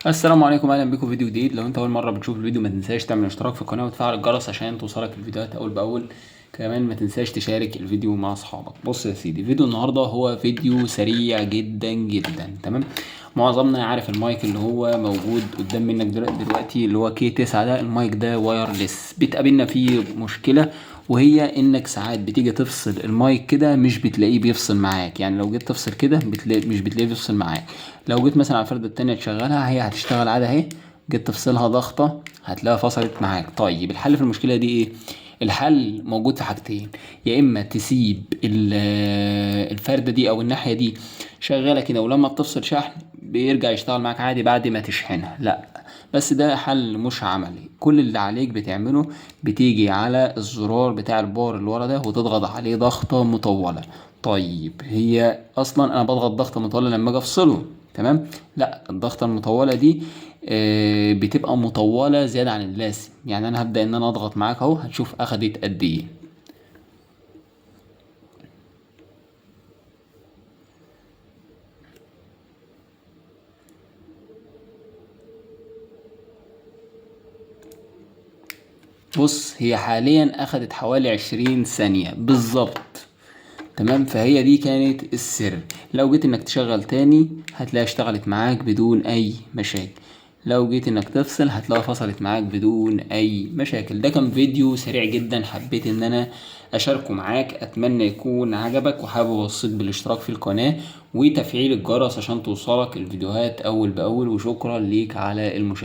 السلام عليكم، اهلا بكم في فيديو جديد. لو انت اول مرة بتشوف الفيديو ما تنساش تعمل اشتراك في القناة وتفعل الجرس عشان توصلك الفيديوهات اول باول. كمان ما تنساش تشارك الفيديو مع اصحابك. بص يا سيدي، فيديو النهارده هو فيديو سريع جدا جدا. تمام، معظمنا عارف المايك اللي هو موجود قدام منك دلوقتي اللي هو K 9 ده. المايك ده wireless، بتقابلنا فيه مشكلة، وهي انك ساعات بتيجي تفصل المايك كده مش بتلاقيه بيفصل معاك. يعني لو جيت تفصل كده مش بتلاقيه بيفصل معاك. لو جيت مثلا على الفردة التانية تشغلها هي هتشتغل عادي اهي، جيت تفصلها ضغطة هتلاقيها فصلت معاك. طيب الحل في المشكلة دي ايه؟ الحل موجود في حاجتين، يا اما تسيب الفردة دي او الناحية دي شغالة كده، ولما بتفصل شحن بيرجع يشتغل معاك عادي بعد ما تشحنها، لا بس ده حل مش عملي. كل اللي عليك بتعمله بتيجي على الزرار بتاع ال power اللي ورا ده وتضغط عليه ضغطة مطولة. طيب هي اصلا انا بضغط ضغطة مطولة لما اجي افصله، تمام؟ لا، الضغطة المطولة دي، بتبقى مطولة زيادة عن اللازم. يعني انا هبدأ ان انا اضغط معاك اهو، هتشوف اخدت قد ايه. بص هي حاليا اخدت حوالي 20 ثانية بالظبط، تمام؟ فهي دي كانت السر. لو جيت انك تشغل تاني هتلاقيها اشتغلت معاك بدون اي مشاكل، لو جيت انك تفصل هتلاقيها فصلت معاك بدون اي مشاكل. ده كان فيديو سريع جدا حبيت ان انا اشاركه معاك، اتمنى يكون عجبك، وحابب اوصيك بالاشتراك في القناة وتفعيل الجرس عشان توصلك الفيديوهات اول باول، وشكرا ليك على المشاهدة.